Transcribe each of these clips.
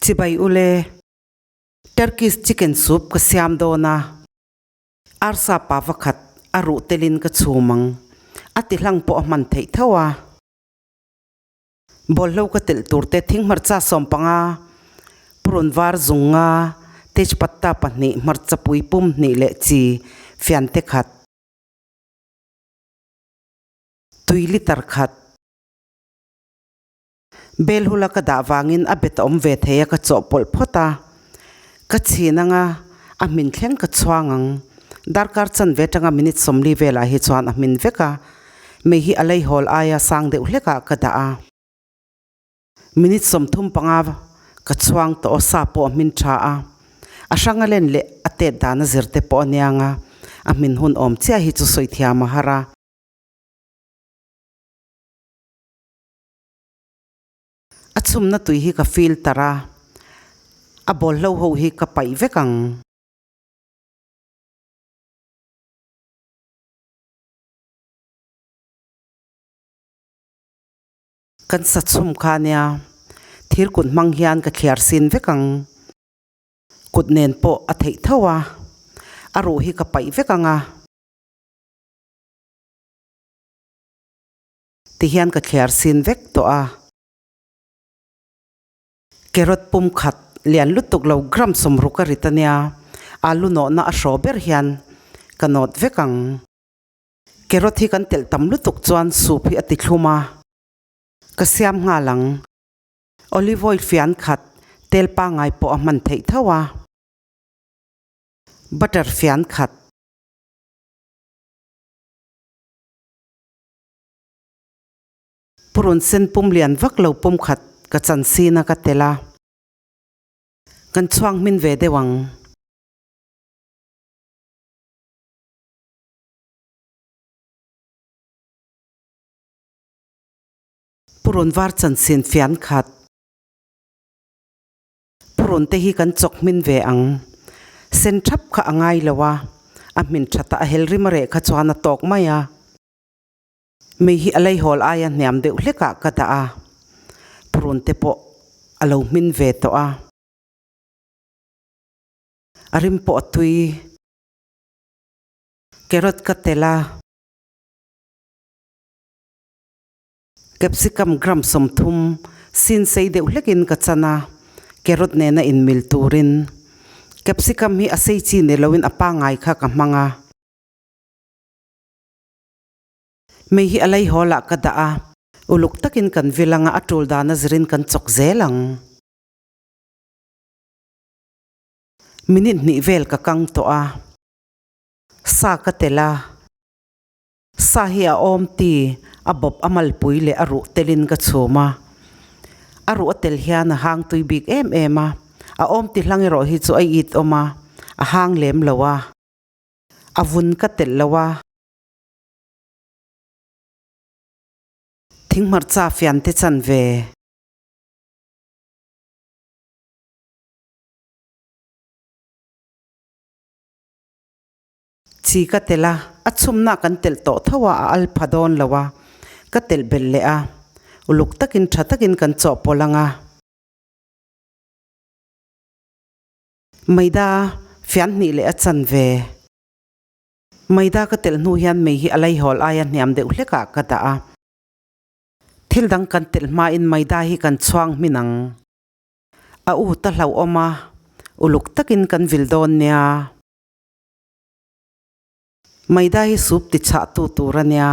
Chibai ule, Turkish chicken soup ka siam dawn a, arsa pa vakhat a ruh telin ka chhum ang, a ti hlang pawh a hman theih tho a. Bawlhlo ka telh tur te thing hmarcha 15, purun var zung nga, tejpatta pahnih, hmarcha pui pum hnih leh chi fian te khat, tui litre khat. Bel hula ka dah vangin a bet a awm ve thei a ka chawhpawlh phawt a, ka chhin anga a hmin thleng ka chhuang ang. Darkar chanve atanga minute 40 velah hi chuan a hmin vek a, mei hi a leihawl aia sang deuh hlekah ka dah a. Minute 35 ka chhuang tawh a, sa pawh a hmin tha a, a hrang a len leh a tet dan a zir te pawh a niang a, a hmin hun awm chiah hi chu sawi thiam a har a. A chhumna tui hi ka filter a, a bawlhlo ho hi ka paih vek ang. Kan sa chhum kha nia, thir kut hmang hian ka thliar sin vek ang. Kut nen pawh a theih tho a, a ruh hi ka paih vek ang a. Ti hian ka thliar sin vek tawh a. Carrot pum khat lian lutuk lo gram 60 a rit a nia, alu nawhna a hraw ber hian ka nawt vek ang. Carrot hi kan telh tam lutuk chuan soup hi a ti thlum a, ka siam nghal ang. Olive oil fian khat tel pangngai pawh a hman theih tho a. Butter fian khat. Purun sen pum lian vak lo pum khat ka chan sin a ka tel a, kan chhuang hmin ve deuh ang. Purun var chan sin fian khat. Purun te hi kan chawk hmin ve ang. Sen thap kha a ngai lo a, a hmin that a a hel rim a reh kha chuan a tawk mai a. Mei hi a leihawl aia hniam deuh hlekah ka dah a, purun te pawh a lo hmin ve tawh a. A rim pawh a tui. Carrot ka telh a. Capsicum gram 30 sin sei deuh hlekin ka chan a, carrot nena inmil turin. Capsicum hi a sei chi ni loin a pangngai kha ka hmang a. Mei hi a leihawl ah ka dah a, uluk takin kan vil anga a tul dan a zirin kan chawk zel ang. Minute hnih vel ka kang tawh a, sa ka telh a, sa hi a awm ti, a bawp a malpui leh a ruh telin ka chhum a, a ruh a tel hian a hang tui bik em em a, a awm ti hlang erawh hi chu a it awm a, a hang lem lo a, a vun ka telh lo a. Thing hmarcha fian te chan ve. Chi ka telh a, a chhumna kan telh tawh tho a, a al pha dawn lo a, ka telh belh leh a, uluk takin tha takin kan chawhpawlh ang a. Maida fian hnih leh a chan ve. Maida ka telh hnu hian mei hi a leihawl aia hniam deuh hlekah ka dah a. Thil dang kan telh hmain maida hi kan chhuang hmin ang. A u ta hlauhawm a, uluk takin kan vil dawn nia. Maida hi soup ti chhah tu tur a nia.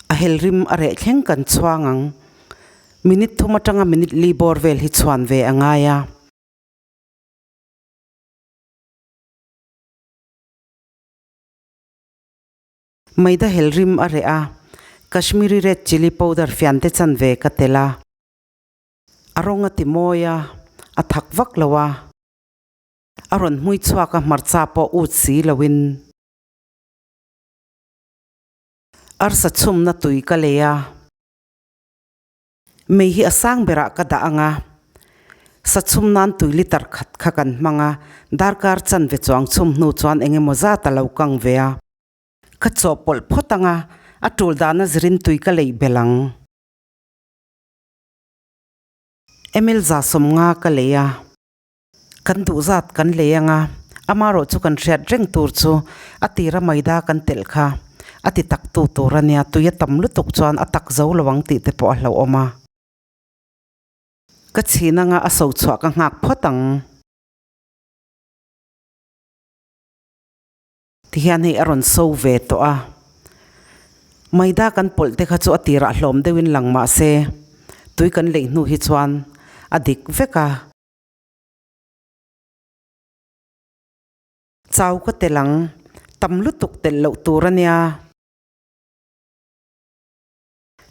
A hel rim a reh thleng kan chhuang ang. Minute thum atanga minute li bawr vel hi chhuan ve a ngai a. Maida hel rim a reh a, Kashmiri red chilli powder fian te chan ve ka tel a. A rawng a ti mawi a, a thak vak lo a. A rawn hmui chhuak a hmarcha pawh ut si loin. Arsa chhumna tui ka lei a. Mei hi a sang berah ka dah ang a, sa chhum nan tui litre khat kha kan hmang a, darkar chanve chuang chhum hnu chuan eng emaw zat a lo kang ve a. Ka chawhpawlh phawt ang a, a tul dana zirin tui ka leih belh ang. Ml 150 ka lei a. Kan duh zat kan lei anga, amarawh chu kan hriat reng tur chu a tira maida kan telh kha a ti tak tu tur a nia, tui a tam lutuk chuan a tak zo lo ang tih te pawh a hlauhawm a. Ka chhin anga a so chhuah ka nghak phawt ang. Tihian hei a rawn so ve tawh a, maida kan pawlh te kha chu a tirah hlawm deuhin lang mah se tui kan leih hnu hi chuan a dik vek a. Chau ka tel ang, tam lutuk telh loh tur a nia.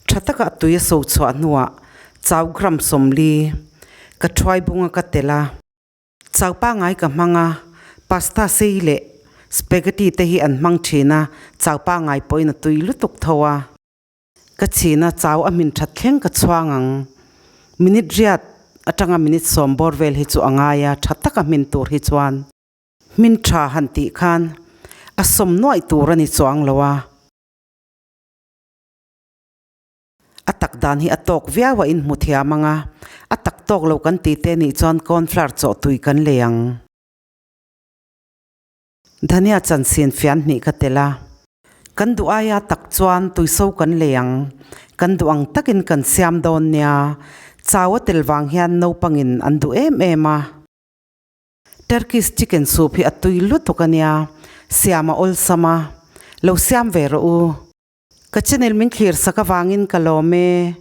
Tha taka tui a so chhuah hnuah chau gram 40 ka thuai bunga ka tel a. Chau pangngai ka hmang a, pasta sei leh spaghetti te hi an hmang thin a, chau pangngai pawhin a tui lutuk tho a. Ka chhin a, chau a hmin that thleng ka chhuang ang. Minute riat atanga minute 10 bawr vel hi chu a ngai a, tha taka hmin tur hi chuan. Hmin tha han tih khan a sawm nuaih tur a ni chuang lo a. A tak dan hi a tawk viau a inhmu thiam ang a, a tak tawk lo kan tih te nih chuan cornflour chaw tui kan lei ang. Dhania chansin fian hnih ka tel a, kan duh aia tak chuan tuiso kan lei ang, kan duh ang takin kan siam dawn nia, chau a tel vang hian naupangin an duh em em a. Turkish chicken soup hi a tui lutuk a nia, siam a awlsam a, lo siam ve rawh u. Ka channel min thlir sak avangin ka lawm e.